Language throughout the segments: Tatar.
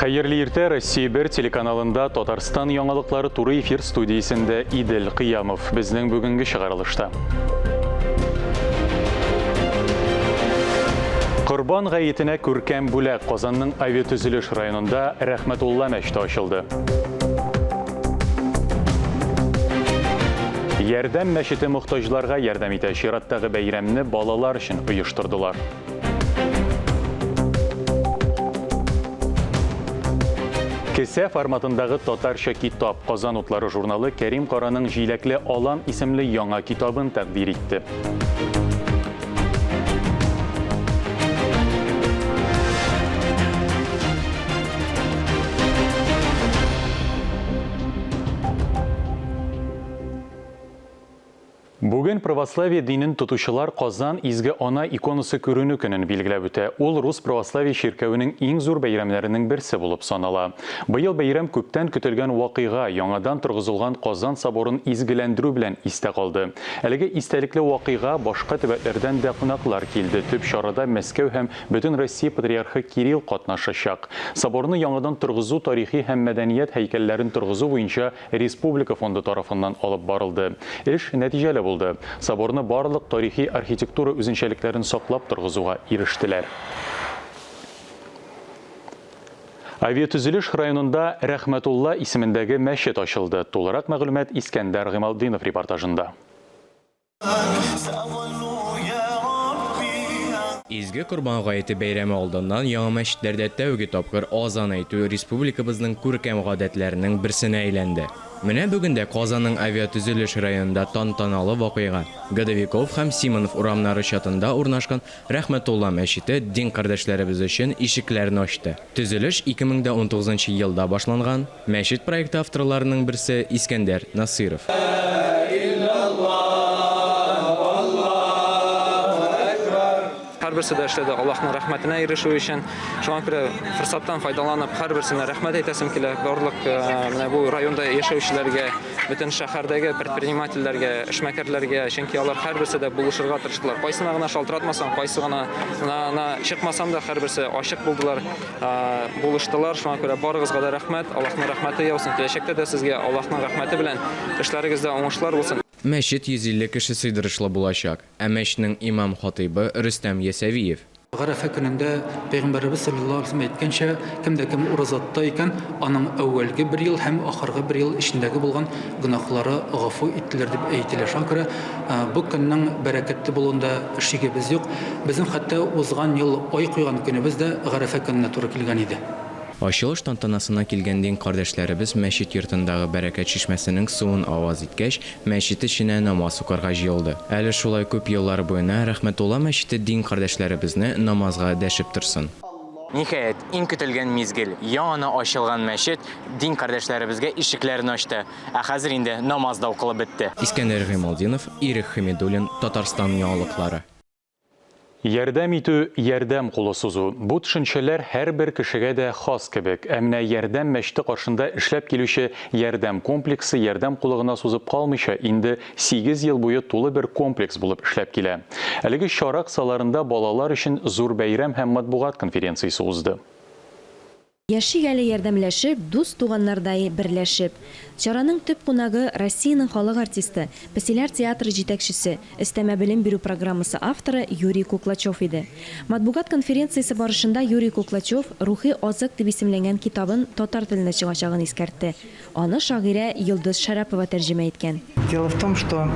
Хәерле иртә, Россия 1 телеканалында Татарстан яңалыклары туры эфир студиясендә Идел Кыямов. Безнең бүгенге чыгарылышта. Корбан гаетенә күркәм бүләк Казанның авиатөзелеш районында Рәхмәтулла мәчете ачылды. Ярдәм мәчете мохтаҗларга ярдәм итә. Чираттагы бәйрәмне балалар өчен оештырдылар. Кесә форматындагы татарча китап Казан утлары журналы Кәрим Караның Җиләкле алан исемле яңа китабын тәкъдир итте. Бүген православие динен тотучылар Казан Изге Ана иконасы күренү көнен билгеләп үтә. Ул рус православие чиркәвенең иң зур бәйрәмнәренең берсе булып санала. Быел бәйрәм күптән көтелгән вакыйга, яңадан торгызылган Казан соборын изгеләндерү белән истә калды. Әлеге истәлекле вакыйга башка төбәкләрдән дә кунаклар килде. Төп чарада Мәскәү һәм Бөтенроссия патриархы Кирилл катнашачак. Соборны яңадан торгызу тарихи һәм мәдәният һәйкәлләрен торгызу буенча Республика фонды тарафыннан алып барылды. Эш нәтиҗәле булды. Соборны барлык тарихи архитектура үзенчәлекләрен саклап торгызуга ирештеләр. Авиатөзелеш районында Рәхмәтулла исемендәге мәчет ачылды. Тулырак мәгълүмат Искәндәр Гыймалтдинов репортажында. Изге Корбан гаете бәйрәме алдыннан яңа мәчетләрдә тәүге тапкыр азан әйтү республикабызның күркәм гадәтләренең берсенә әйләнде. Менә бүген дә Казанның Авиатөзелеш районында тантаналы вакыйга, Годовиков һәм Симонов урамнары чатында урнашкан Рәхмәтулла мәчете дин кардәшләребез өчен ишекләрен ачты. Төзелеш 2019 нчы елда башланган. Мәчет проекты авторларының берсе, Искәндәр Насыйров. Һәрберсе дә эшләде Аллаһның рәхмәтенә ирешү өчен. Шуңа күрә форсаттан файдаланып, һәрберсенә рәхмәт әйтәсем килә. Барлык э, менә бу районда яшәүчеләргә, бөтен шәһәрдәге предпринимательләргә, эшмәкәрләргә, чөнки алар һәрберсе дә булышырга тырыштылар. Кайсына гына шалтыратмасаң, кайсы гына на чыкмасам да, һәрберсе ачык булдылар. Булыштылар, шуңа күрә барыгызга да рәхмәт, Аллаһның рәхмәте яусын. Киләчәктә дә сезгә Аллаһның рәхмәте белән эшләрегездә уңышлар булсын. Мәчет 150 кеше сыйдырышлы булачак. Ә мәчетнең имам-хатыйбы Рөстәм Ясәвиев. Гарәфә көнендә Пәйгамбәребез салләллаһу алейһи ва сәлләм әйткәнчә, кем дә кем ураза тота икән, аның әүвәлге бер ел һәм ахыргы бер ел эчендәге булган гөнаһлары гафу ителер дип әйтелә. Шуңа күрә бу көннең бәрәкәтле булуында шигебез юк. Безнең хәтта узган ел ай куйган көнебез дә Гарәфә көненә туры килгән иде. Ачылыш тантанасына килгән дин кардәшләребез мәчет йортындагы Бәрәкәт чишмәсенең суын аваз иткәч, мәчет эченә намаз укырга җыелды. Әле шулай күп еллар буена Рәхмәтулла мәчете дин кардәшләребезне намазга дәшеп торсын. Ниһаять, иң көтелгән мизгел, яңана ачылган мәчет дин кардәшләребезгә ишекләрен ачты. Ә хәзер инде намаз да укылып бетте. Искәндәр Гыймалтдинов, Ирек Хәмидуллин, Татарстан яңалыклары. Ярдәм итү, ярдәм кулы сузу. Бу төшенчәләр һәрбер кешегә дә хас кебек. Ә менә Ярдәм мәчете каршында эшләп килүче Ярдәм комплексы ярдәм кулы гына сузып калмыйча, инде сигез ел буе тулы бер комплекс булып эшләп килә. Әлеге чара кысаларында балалар өчен зур бәйрәм һәм матбугат конференциясе узды. Яшик әле ярдәмләшеп, дус-туганнардай берләшеп. Чараның төп кунагы, Россиянең халык артисты, Песиләр театры җитәкчесе, өстәмә белем бирү программасы авторы Юрий Куклачев иде. Матбугат конференциясе барышында Юрий Куклачев Рухи азык дип исемләнгән китабын татар теленә чыгачагын искәртте. Аны шагыйрә Йолдыз Шәрапова тәрҗемә иткән. Дело в том, что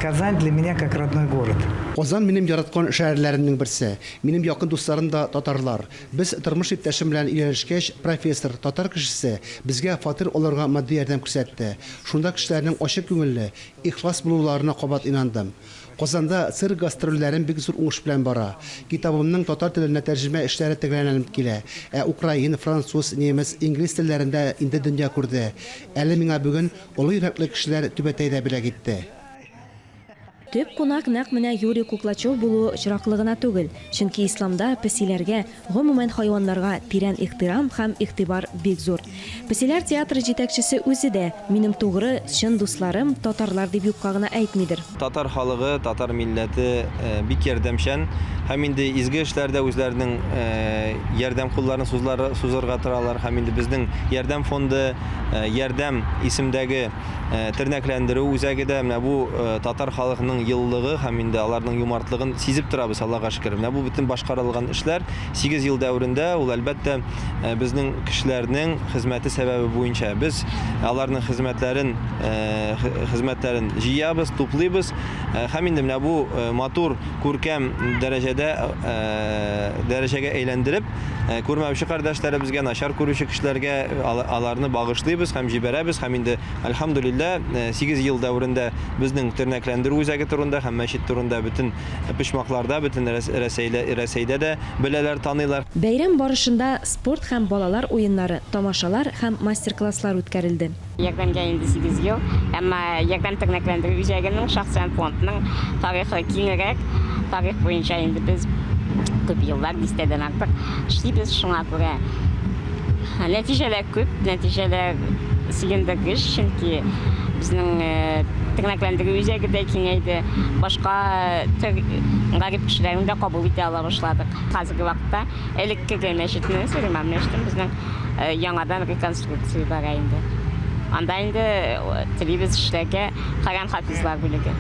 Казань для меня как родной город. Казан минем яраткан шәһәрләремнең берсе. Минем якын дусларым да татарлар. Без тормыш иптәшем белән өйләнешкәч, профессор, татар кешесе, безгә фатир алырга матди ярдәм күрсәтте. Шунда кешеләрнең ачык күңелле, ихлас булуларына кабат инандым. Казанда цирк гастрольләрем бик зур уңыш белән бара. Китабымның татар теленә тәрҗемә эшләре төгәлләнеп килә. Ә украин, француз, немец, инглиз телләрендә инде дөнья күрде. Әле миңа бүген олы йөрәкле кешеләр түбәтәй дә бүләк итте. Төп кунак нәкъ менә Юрий Куклачев булуы очраклы гына түгел, чөнки исламда песиләргә, гомумән хайваннарга тирән ихтирам һәм игътибар бик зур. Песиләр театры җитәкчесе үзе дә, Минем тугры, чын дусларым, татарлар дип юкка гына әйтмидер. Татар халыгы, татар милләте бик ярдәмчән һәм инде изге эшләрдә үзләренең ярдәм кулларын сузарга торалар һәм инде безнең Ярдәм фонды, Ярдәм исемдәге Тернәкләндерү үзәге дә менә бу татар халкының еллыгы һәм инде аларның юмартлыгын сизеп торабыз, Аллага шөкер. Менә бу бөтен башкарылган эшләр 8 ел дәверендә ул, әлбәттә, безнең кешеләрнең хезмәте сәбәбе буенча. Без аларның хезмәтләрен хезмәтләрен җыябыз, туплыйбыз һәм инде менә бу матур, күркәм дәрәҗәдә дәрәҗәгә әйләндереп, Күрмәүче кардәшләребезгә, начар күрүче кешеләргә аларны багышлыйбыз һәм җибәрәбез һәм инде, әлхәмдүлилләһ, 8 ел дәверендә безнең тернәкләндерү үзәге турында һәм мәчет турында бөтен почмакларда, бөтен Рәсәйдә дә беләләр, таныйлар. Бәйрәм барышында спорт һәм балалар уеннары, тамашалар һәм мастер-класслар үткәрелде. Ярдәмгә инде 8 ел, әмма Ярдәм тернәкләндерү үзәгенең, шәхсән фондның тарихы киңрәк. Тарих буенча инде без күп еллар, дистәдән артык эшлибез, шуңа күрә нәтиҗәләр күп, нәтиҗәләр сөендергеч, чөнки безнең тернәкләндерү үзәге дә киңәйде, башка төр гарип кешеләрне дә кабул итә ала башладык. Хәзерге вакытта элеккеге мәчетне, Сөләйман мәчетен безнең Яңадан реконструкция бара инде. Анда инде телибез эшләргә Коръән хафизлар бүлеге.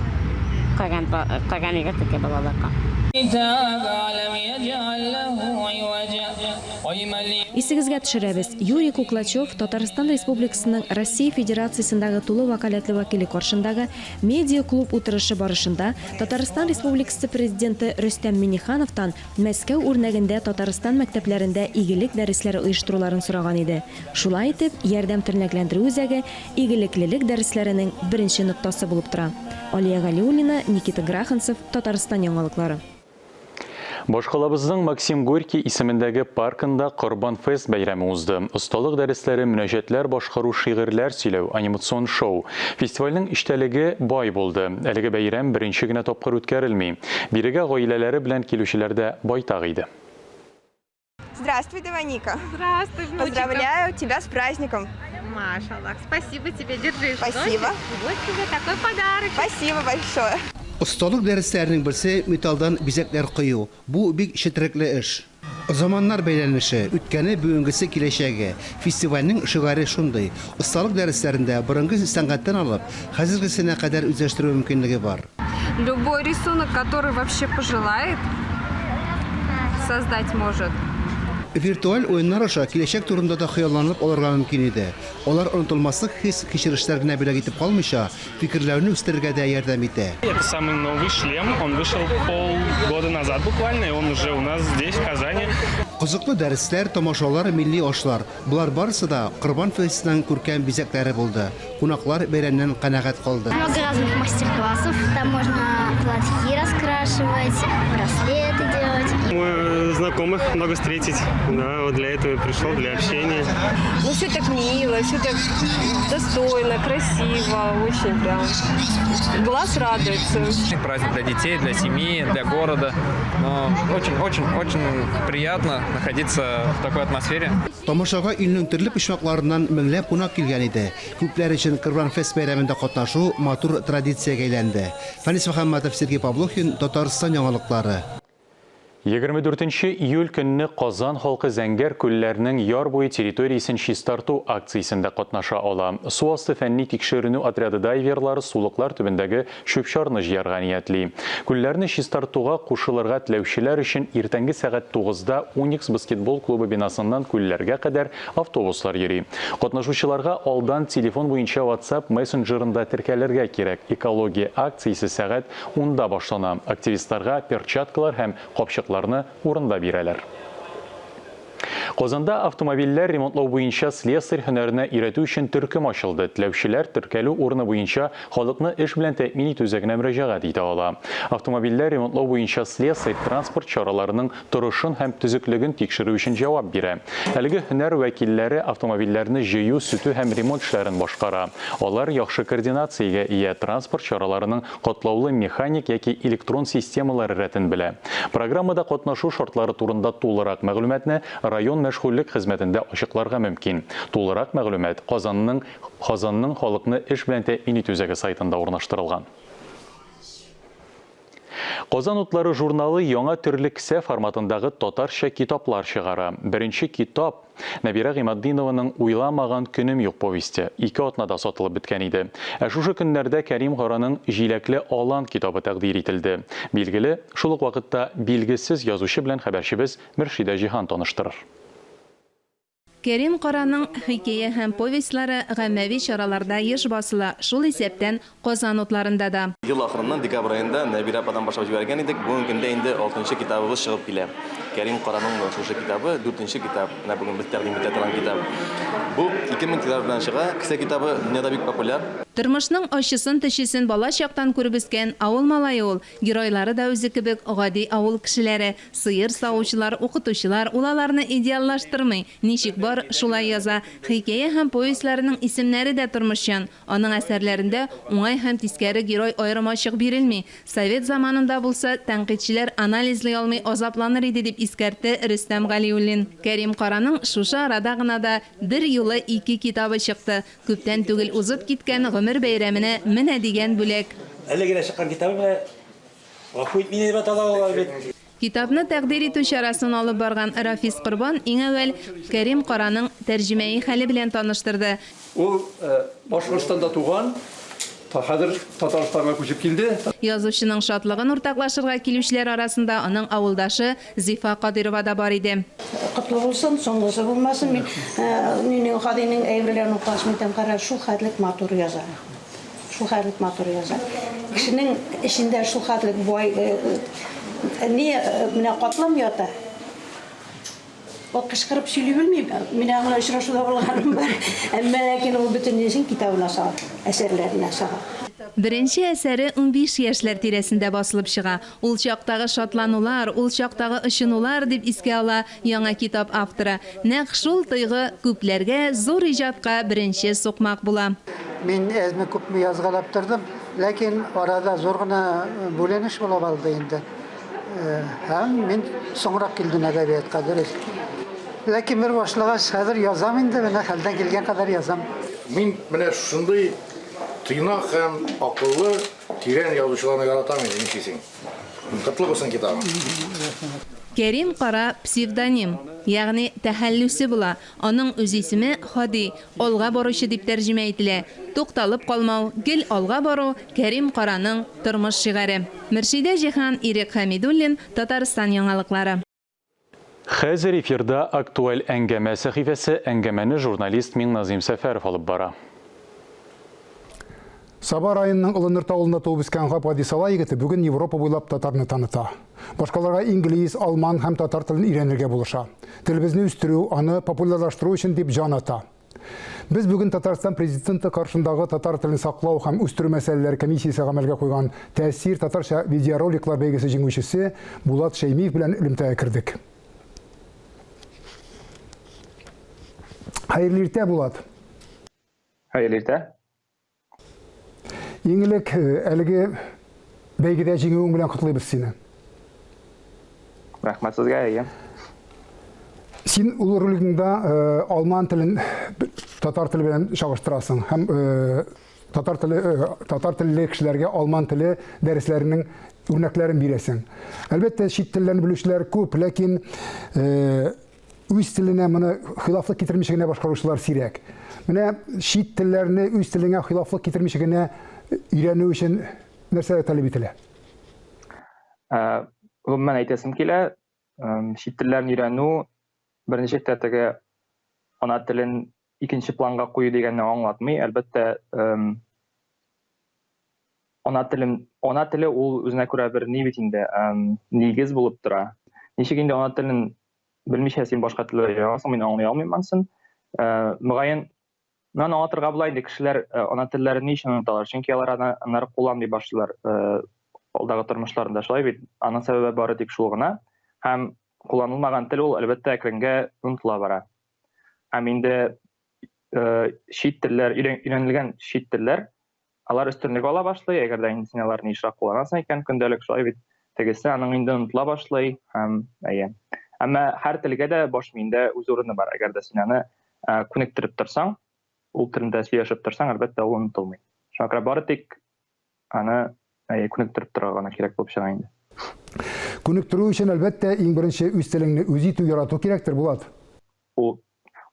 Коръән Коръән өйрәтергә балаларга. Исегезгә төшерәбез, Юрий Куклачев Татарстан Республикасының Россия Федерациясендәге тулы вәкаләтле вәкиле каршындагы Медиа-клуб утырышы барышында Татарстан Республикасы Президенты Рөстәм Миңнехановтан Мәскәү үрнәгендә Татарстан мәктәпләрендә игелек дәресләре оештыруларын сораган иде. Шулай итеп, Ярдәм тернәкләндерү үзәге игелеклелек дәресләренең беренче ноктасы булып тора. Алия Галиуллина, Никита Граханцев, Татарстан яңалыклары. Башкалабызның Максим Горький исемендәге паркында Корбан фест бәйрәме узды. Осталык дәресләре, мөнәҗәтләр башкару, шигырьләр сөйләү, анимацион шоу. Фестивальнең эчтәлеге бай булды. Әлеге бәйрәм беренче генә тапкыр үткәрелми. Бирегә гаиләләре белән килүчеләр дә байтак иде. Здравствуй, Домоника. Здравствуй, внученька. Поздравляю тебя с праздником. Машаллах, спасибо тебе, держи. Спасибо. Вот тебе такой подарочек. Спасибо большое. Осталык дәресләренең берсе, металлдан бизәкләр кою. Бу бик четерекле эш. Заманнар бәйләнеше, үткәне, бүгенгесе, киләчәге. Фестивальнең шигаре шундый. Осталык дәресләрендә борынгы сәнгатьтән алып, хәзергесенә кадәр үзләштерү мөмкинлеге бар. Любой рисунок, который вообще пожелает, создать может. Виртуаль уеннар аша киләчәк турында да хыялланып алырга мөмкин иде. Алар онытылмаслык хис-кичерешләр генә бүләк итеп калмыйча, Фикерләүне үстерергә дә ярдәм итә. Это самый новый шлем, он вышел полгода назад буквально, и он уже у нас здесь, в Казани. Кызыклы дәресләр, тамашалар, милли ашлар, болар барысы да Корбан фестының күркәм бизәкләре булды. Кунаклар бәйрәмнән канәгать калды. Много разных мастер-классов, там можно платки раскрашивать, браслеты делать. Знакомых много встретить, да, вот для этого я пришел, для общения. Ну, все так мило, все так достойно, красиво, очень прям. Глаз радуется. Праздник для детей, для семьи, для города. Но очень-очень-очень приятно находиться в такой атмосфере. Тамашага илнең төрле почмакларыннан меңләп кунак килгән иде. Күпләр өчен Корбан-фест бәйрәмендә катнашу матур традициягә әйләнде. Фәнис Мөхәммәтов, Сергей Павлухин, Татарстан яңалыклары. 24 нче июль көнне Казан халкы Зәңгәр күлләрнең яр буе территориясен чистарту акциясендә катнаша ала. Су асты фәнни-тикшеренү отряды дайверлары сулыклар төбендәге чүп-чарны җыярга ниятли. Күлләрне чистартуга кушылырга теләүчеләр өчен иртәнге сәгать тугызда Уникс баскетбол клубы бинасыннан күлләргә кадәр автобуслар йөри. Катнашучыларга алдан телефон буенча WhatsApp мессенджерында теркәлергә кирәк. Экология акциясе сәгать Унда башлана. Активистларга перчаткалар һәм капчыкларны урында бирәләр. Казанда автомобильләр ремонтлау буенча слесарь һөнәренә өйрәтү өчен төркем ачылды. Теләүчеләр теркәлү урыны буенча халыкны эш белән тәэмин итү үзәгенә мөрәҗәгать итә ала. Автомобильләр ремонтлау буенча слесарь транспорт чараларының торышын һәм төзеклеген тикшерү өчен җавап бирә. Әлеге һөнәр вәкилләре автомобильләрне җыю, сүтү һәм ремонт эшләрен башкара. Алар яхшы координациягә ия, транспорт чараларының катлаулы механик яки электрон системалары рәтен белә. Программада катнашу шартлары турында тулырак мәгълүматны район мәшгульлек хезмәтендә ачыкларга мөмкин. Тулырак мәгълүмат Казанның Казанның халыкны эш белән тәэмин итү үзәге сайтында урнаштырылган. Казан утлары журналы яңа төрле кесә форматындагы татарча китаплар чыгара. Беренче китап, Нәбирә Гыйматдинованың Уйламаган көнем юк повесте ике атнада сатылып беткән иде. Ә шушы көннәрдә Кәрим Караның Җиләкле алан китабы тәкъдир ителде. Билгеле, шул ук вакытта билгесез язучы белән хәбәрчебез Мөршидә Җиһан таныштырыр. Кәрим Караның хикәя һәм повестьлары гаммәви чараларда еш басыла, шул исәптән Казан утларында да. Ел ахырыннан, декабрь аенда Нәбирә ападан башлап җибәргән идек. Бүгенге көндә инде алтынчы китабыбыз чыгып килә. Кәрим Караның шушы китабы, дүртенче китап, менә бүген без тәкъдим итә торган китап. Бу 2000 тираж белән чыга. Кесә китабы дөньяда бик популяр. Тормышның ачысын-төчесен бала чактан күреп үскән авыл малае ул. Геройлары да үзе кебек гади авыл кешеләре. Сыер савучылар, укытучылар, ул аларны идеаллаштырмый, ничек бар, шулай яза. Хикәя һәм повестьларының исемнәре дә тормышчан. Аның әсәрләрендә уңай һәм тискәре герой аерым-ачык бирелми. Совет заманында булса, тәнкыйтьчеләр анализлый алмый азапланыр иде, дип искәртте Рөстәм Галиуллин. Кәрим Караның шушы арада гына да берьюлы ике китабы чыкты. Күптән түгел узып киткән гомер бәйрәменә менә дигән бүләк. Әле генә чыккан китабы менә Гафу ит мине дип атала алар бит. Китапны тәкъдир итү чарасын алып барган Рафис Корбан иң әүвәл Кәрим Караның тәрҗемәи хәле белән таныштырды. Ул Башкортстанда туган, хәзер Татарстанга күчеп килде. Язучының шатлыгын уртаклашырга килүчеләр арасында аның авылдашы Зифа Кадыйрова да бар иде. Котлы булсын, соңгысы булмасын. Мин Нинең Һадиның әйберләрен укыгач, мин әйтәм, кара, шул хәтлек матур яза. Шул хәтлек матур яза. Кешенең эчендә шул хәтлек бай ни менә катлам ята. Ул кычкырып сөйли белми. Мин аның белән очрашуда булганым бар. Әмма ләкин ул бөтен несен китабына сала, әсәрләренә сала. Беренче әсәре 15 яшьләр тирәсендә басылып чыга. Ул чактагы шатланулар, ул чактагы очынулар, дип искә ала яңа китап авторы. Нәкъ шул тойгы күпләргә зур иҗатка беренче сукмак була. Мин әзме-күпме язгалап тордым, ләкин арада зур гына бүленеш булып алды инде. Һәм мин соңрак килдем әдәбиятка, дөрес. Ләкин бер башлагач, хәзер язам инде, менә хәлдән килгән кадәр язам. Мин менә шушындый тыйнак һәм акыллы, тирән язучыларны яратам инде, нишлисең. Котлы булсын китабың. Кәрим Кара псевдоним, ягъни тәхәллүсе була. Аның үз исеме Һади, алга баручы дип тәрҗемә ителә. Тукталып калмау, гел алга бару, Кәрим Караның тормыш шигаре. Мөршидә Җиһан, Ирек Хәмидуллин, Татарстан яңалыклары. Хәзер эфирда Актуаль әңгәмә сәхифәсе, әңгәмәне журналист Миңназыйм Сәфәров алып бара. Саба районының Олы Нырты авылында туып үскән гап-гади сала егете бүген Европа буйлап татарны таныта. Башкаларга инглиз, алман һәм татар телен өйрәнергә булыша. Телебезне үстерү, аны популярлаштыру өчен дип җан ата. Без бүген Татарстан Президенты каршындагы татар телен саклау һәм үстерү мәсьәләләре комиссиясе гамәлгә куйган Тәэсир татарча видеороликлар бәйгесе җиңүчесе Булат Шәймиев белән элемтәгә кердек. Хәерле иртә, Булат. Хәерле иртә. Иң элек э, әлеге бәйгедә җиңүең белән котлыйбыз сине. Рәхмәт сезгә, әйе. Син ул ролигыңда э, алман телен татар теле белән чагыштырасың һәм э, татар теле татар телле кешеләргә алман теле дәресләренең үрнәкләрен бирәсең. Әлбәттә, чит телләрне белүчеләр күп, ләкин Үз теленә моны хилафлык китермичә генә башкаручылар сирәк. Менә чит телләрне үз телеңә хилафлык китермичә генә өйрәнү өчен нәрсә таләп ителә? Гомумән әйтәсем килә, чит телләрне өйрәнү берничек тә теге ана телен икенче планга кую дигәнне аңлатмый. Әлбәттә, ана телем, ана теле ул үзенә күрә бер ни бит инде, нигез булып тора. Ничек инде ана телен Белмичә син башка телдә язасың, мин аңлый алмыйм анысын. Мөгаен, моны аңлатырга була инде, кешеләр ана телләрен ни өчен оныталар? Чөнки алар аны аннары кулланмый башлыйлар алдагы тормышларында, шулай бит? Аның сәбәбе бары тик шул гына. Һәм кулланылмаган тел ул, әлбәттә, әкренгә онытыла бара. Һәм инде чит телләр, өйрәнелгән чит телләр алар өстенлек ала башлый, әгәр дә инде син аларны ешрак кулланасың икән көндәлек, шулай бит, тегесе аның инде онытыла башлый һәм әйе. Әмма һәр телгә дә баш миендә үз урыны бар. Әгәр дә син аны күнектереп торсаң, ул телендә сөйләшеп торсаң, әлбәттә, ул онытылмый. Шуңа күрә бары тик аны әйе, күнектереп торырга гына кирәк булып чыга инде. Күнектерү өчен, әлбәттә, иң беренче үз телеңне үз итү, ярату кирәктер, Булат. Ул,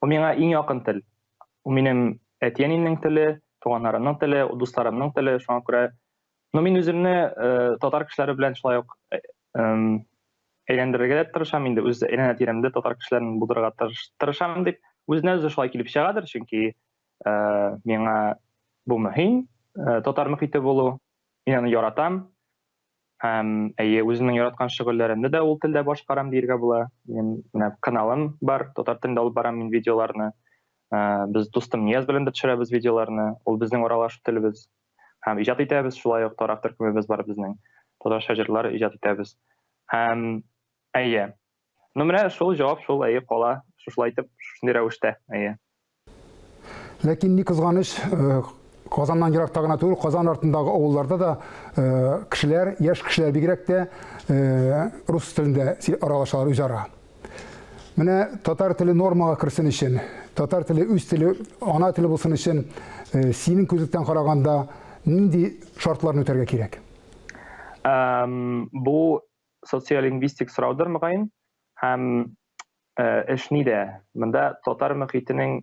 ул миңа иң якын тел. Ул минем әти-әниемнең теле, туганнарымның теле, дусларымның теле, шуңа күрә ну мин үземне э, татар кешеләре белән шулай ук э, әйләндерергә дә тырышам инде, үз әйләнә-тирәмдә татар кешеләрен булдырырга тырышам дип, үзенә үзе шулай килеп чыгадыр, чөнки э, миңа бу мөһим, татар мөхите булу, мин аны яратам. Һәм әйе, үземнең яраткан шөгыльләремне дә ул телдә башкарам диергә була. Минем менә каналым бар, татар телендә алып барам мин видеоларны. Э, без дустым Нияз белән дә төшерәбез видеоларны. Ул безнең аралашу телебез. Һәм иҗат итәбез, шулай ук тараф төркемебез бар безнең. Татарча җырлар иҗат итәбез. Һәм әйе. Ну менә шул җавап шул, әйе, кала. Шушылай итеп, шушындый рәвештә, әйе. Ләкин ни кызганыч, э, Казаннан еракта гына түгел, Казан артындагы авылларда да э, кешеләр, яшь кешеләр бигрәк тә э, рус телендә аралашалар үзара. Менә татар теле нормага керсен өчен, татар теле үз теле, ана теле булсын өчен, синең күзлектән караганда нинди шартларны үтәргә кирәк? Бу социолингвистик сораудыр, мөгаен. Һәм эш нидә? Монда татар мөхитенең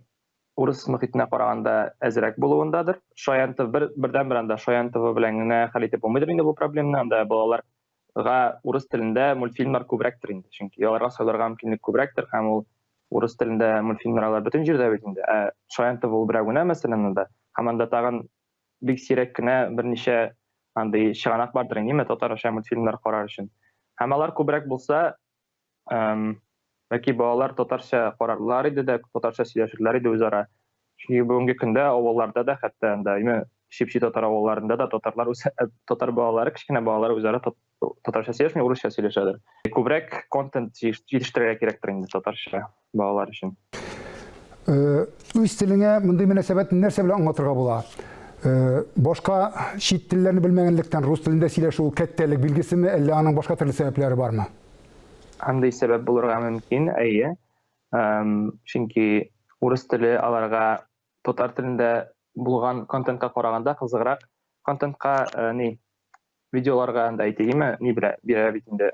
урыс мөхитенә караганда әзрәк булуындадыр. Шаян ТВ бер бердән-бер анда Шаян ТВ белән генә хәл итеп булмыйдыр инде бу проблемны. Анда балаларга урыс телендә мультфильмнар күбрәктер инде. Чөнки аларга сайларга мөмкинлек күбрәктер һәм ул урыс телендә мультфильмнар алар бөтен җирдә бит инде. Ә Шаян ТВ ул берәү генә мәсәлән анда. Һәм анда тагын бик сирәк кенә берничә андый чыганак бардыр инде, татарча мультфильмнар карар өчен. Һәм алар күбрәк булса, бәлки балалар татарча карарлар иде дә, татарча сөйләшерләр иде үзара. Чөнки бүгенге көндә авылларда да, хәтта анда, именно чеп-чи татар авылларында да татарлар үз, татар балалары, кечкенә балалар үзара татарча сөйләшми, урысча сөйләшәдер. Күбрәк контент җитештерергә кирәктер инде татарча балалар өчен. Үз телеңә мондый мөнәсәбәтне нәрсә белән аңлатырга була? Башка чит телләрне белмәгәнлектән рус телендә сөйләшү ул кәттәлек билгесеме, әллә аның башка төрле сәбәпләре бармы? Андый сәбәп булырга мөмкин, әйе. Чөнки урыс теле аларга татар телендә булган контентка караганда кызыграк контентка э, ни видеоларга анда әйтегеме ни бирә, бирә бит инде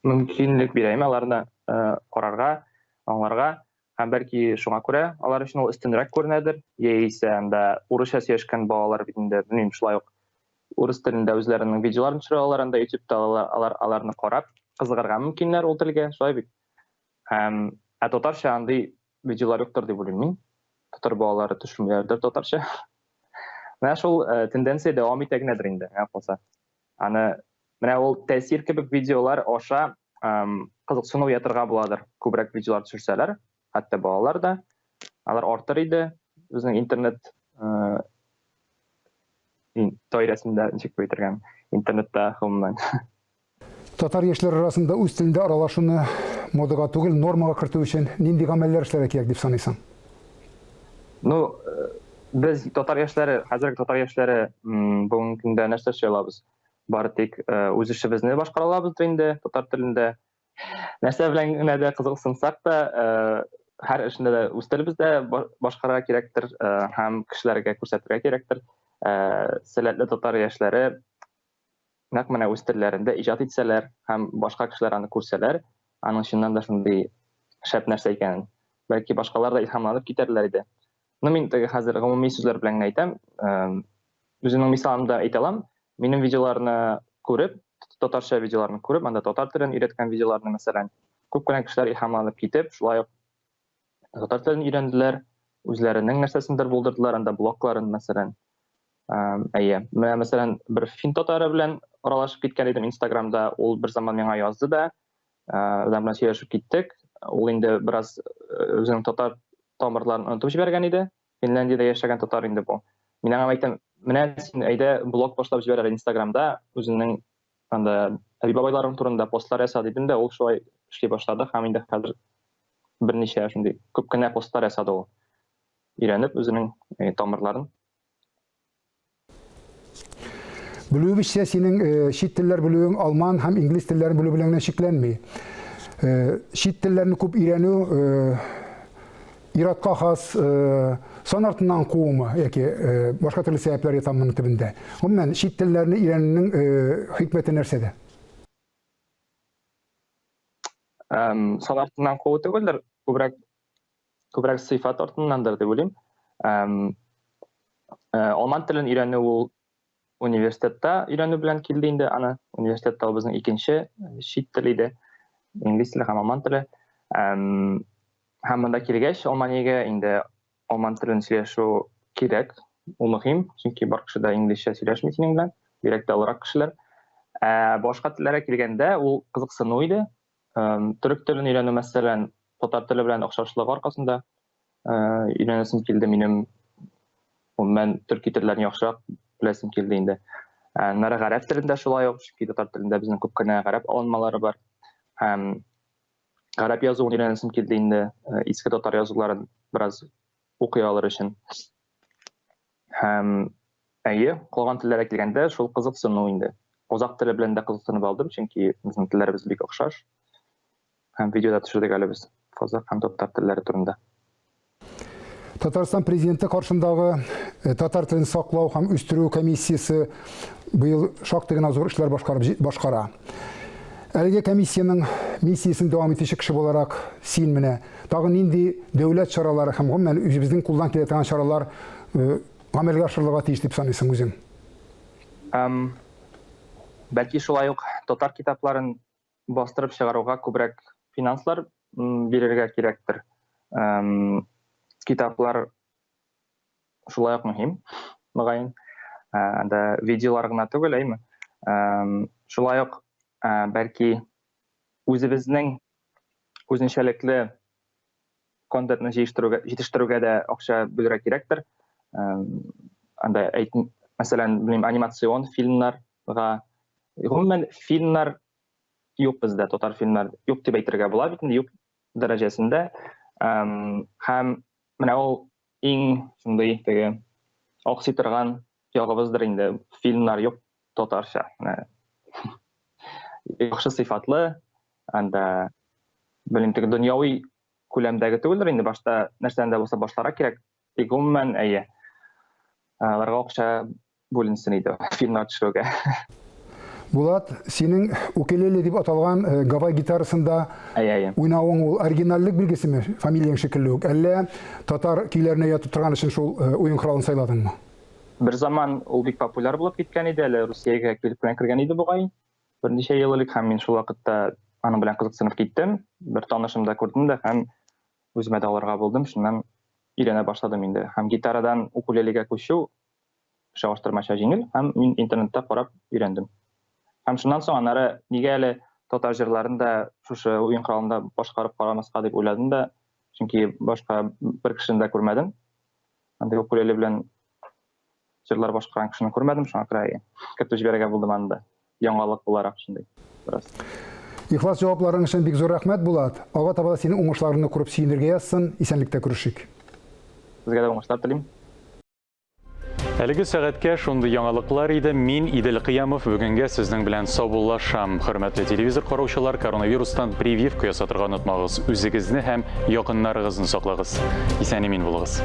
мөмкинлек бирә аларны э, карарга аңларга һәм бәлки шуңа күрә алар өчен ул өстенрәк күренәдер яисә анда урысча сөйләшкән балалар бит инде белмим шулай ук урыс телендә үзләренең видеоларын төшерә алалар анда ютубта алар, алар аларны карап кызыгырга мөмкиннәр ул телгә шулай бит һәм ә татарча андый видеолар юктыр дип уйлыйм мин татар балалары төшермиләрдер татарча менә шул э, тенденция дәвам итә генәдер инде миңа калса аны менә ул тәэсир кебек видеолар аша кызыксыну уятырга буладыр күбрәк видеолар төшерсәләр хәтта балалар да алар артыр иде безнең интернет э, даирәсендә ничек дип әйтергә интернетта гомумән Татар яшьләре арасында үз телендә аралашуны модага түгел, нормага кертү өчен нинди гамәлләр эшләргә кирәк дип саныйсың? Ну, э, без татар яшьләре, хәзерге татар яшьләре бүгенге көндә нәрсә эшли алабыз? Бары тик э, үз эшебезне башкара алабыз инде татар телендә. Нәрсә белән генә дә кызыксынсак та, э, һәр эшендә дә үз телебездә башкарырга кирәктер һәм кешеләргә күрсәтергә кирәктер. Сәләтле татар яшьләре нәкъ менә үз телләрендә иҗат итсәләр һәм башка кешеләр аны күрсәләр, аның чыннан да шундый шәп нәрсә икәнен, бәлки башкалар да илһамланып китәрләр иде. Ну, мин теге хәзер гомуми сүзләр белән генә әйтәм. Үземнең мисалымда әйтә алам. Минем видеоларны күреп, татарча видеоларны күреп, анда татар телен өйрәткән видеоларны, мәсәлән, күп кенә кешеләр илһамланып китеп, шулай ук татар телен өйрәнделәр, үзләренең нәрсәсендер булдырдылар, анда блогларын, мәсәлән. Әйе, менә мәсәлән, бер фин татары белән аралашып киткән идем Инстаграмда, ул бер заман миңа язды да, аның белән сөйләшеп киттек. Ул инде бераз үзенең татар тамырларын онытып җибәргән иде. Финляндиядә яшәгән татар инде бу. Мин аңа әйтәм, менә син әйдә блог башлап җибәр әле Инстаграмда, үзеңнең анда әби-бабайларың турында постлар яса дидем дә, ул шулай эшли башлады һәм инде хәзер берничә шундый күп кенә постлар ясады ул. Өйрәнеп үзенең э, тамырларын. Белүебезчә, синең э, чит телләр белүең алман һәм инглиз телләрен белү белән генә чикләнми. Э, чит телләрне күп өйрәнү э, иратка хас сан артыннан куумы яки башка төрле сәбәпләр ята моның төбендә. Гомумән, чит телләрне өйрәнүнең хикмәте нәрсәдә? Сан артыннан куу түгелдер, күбрәк күбрәк сыйфат артыннандыр дип уйлыйм. Алман телен өйрәнү ул университетта өйрәнү белән килде инде аны. Университетта ул безнең икенче чит тел иде. Инглиз теле һәм алман теле. Һәм монда килгәч Алманиягә инде алман телен сөйләшү кирәк. Ул мөһим, чөнки бар кеше дә инглизчә сөйләшми синең белән, бигрәк тә олырак кешеләр. Ә башка телләргә килгәндә ул кызыксыну иде. Төрек телен өйрәнү, мәсәлән, татар теле белән охшашлыгы аркасында өйрәнәсем килде минем. Гомумән, төрки телләрне яхшырак беләсем килде инде. Аннары гарәп телендә шулай ук, чөнки татар телендә безнең күп кенә гарәп алынмалары бар. Һәм гарәп язуын өйрәнәсем килде инде, иске татар язуларын бераз укый алыр өчен. Һәм әйе, калган телләргә килгәндә, шул кызыксыну инде. Казак теле белән дә кызыксынып алдым, чөнки безнең телләребез бик охшаш. Һәм видео да төшердек әле без казак һәм татар телләре турында. Татарстан президенты каршындагы э, татар телен саклау һәм үстерү комиссиясе быел шактый гына зур эшләр башкарып башкара. Әлеге комиссиянең миссиясен дәвам итүче кеше буларак син менә тагын нинди дәүләт чаралары һәм гомумән үзебезнең кулдан килә торган чаралар э, гамәлгә ашырылырга тиеш дип саныйсың үзең? Um, бәлки шулай ук татар китапларын бастырып чыгаруга күбрәк финанслар бирергә кирәктер. Um, китаплар шулай ук мөһим, мөгаен. Анда видеолар гына түгел, әйме? Шулай ук бәлки үзебезнең үзенчәлекле контентны җыештыруга, җитештерүгә дә акча бүлергә кирәктер. Анда әйт, мәсәлән, белмим, анимацион фильмнарга, гомумән фильмнар юк бездә, татар фильмнар юк дип әйтергә була бит инде, юк дәрәҗәсендә. Һәм менә ул иң шундый теге аксый торган ягыбыздыр инде, фильмнар юк татарча. Менә яхшы сыйфатлы, анда белмим, теге дөньяви күләмдәге түгелдер инде, башта нәрсәне дә булса башларга кирәк. Тик гомумән, әйе, аларга акча бүленсен иде фильмнар төшерүгә. Булат, синең укелеле дип аталган э, гавай гитарасында уйнавың ул оригинальлек билгесеме, фамилияң шикелле үк, әллә татар көйләренә ятып торган өчен шул э, уен коралын сайладыңмы? Бер заман ул бик популяр булып киткән иде, әле Русиягә килеп кенә кергән иде бугай. Берничә ел элек һәм мин шул вакытта аның белән кызыксынып киттем. Бер танышымда күрдем дә һәм үземә дә алырга булдым. Шуннан өйрәнә башладым инде. Һәм гитарадан укулелегә күчү чагыштырмача җиңел һәм мин интернетта карап өйрәндем. Һәм шуннан соң аннары нигә әле татар җырларын да шушы уен коралында башкарып карамаска дип уйладым да, чөнки башка бер кешене дә күрмәдем. Андый укулеле белән җырлар башкарган кешене күрмәдем, шуңа күрә кертеп җибәрергә булдым аны да. Яңалык буларак шундый бераз. Ихлас җавапларың өчен бик зур рәхмәт, Булат. Алга таба да синең уңышларыңны күреп сөенергә язсын. Исәнлектә күрешик. Сезгә дә уңышлар телим. Әлеге сәгатькә шундый яңалыклар иде. Мин Идел Кыямов бүгенгә сезнең белән саубуллашам. Хөрмәтле телевизор караучылар, коронавирустан прививка ясатырга онытмагыз. Үзегезне һәм якыннарыгызны саклагыз. Исән-имин булыгыз.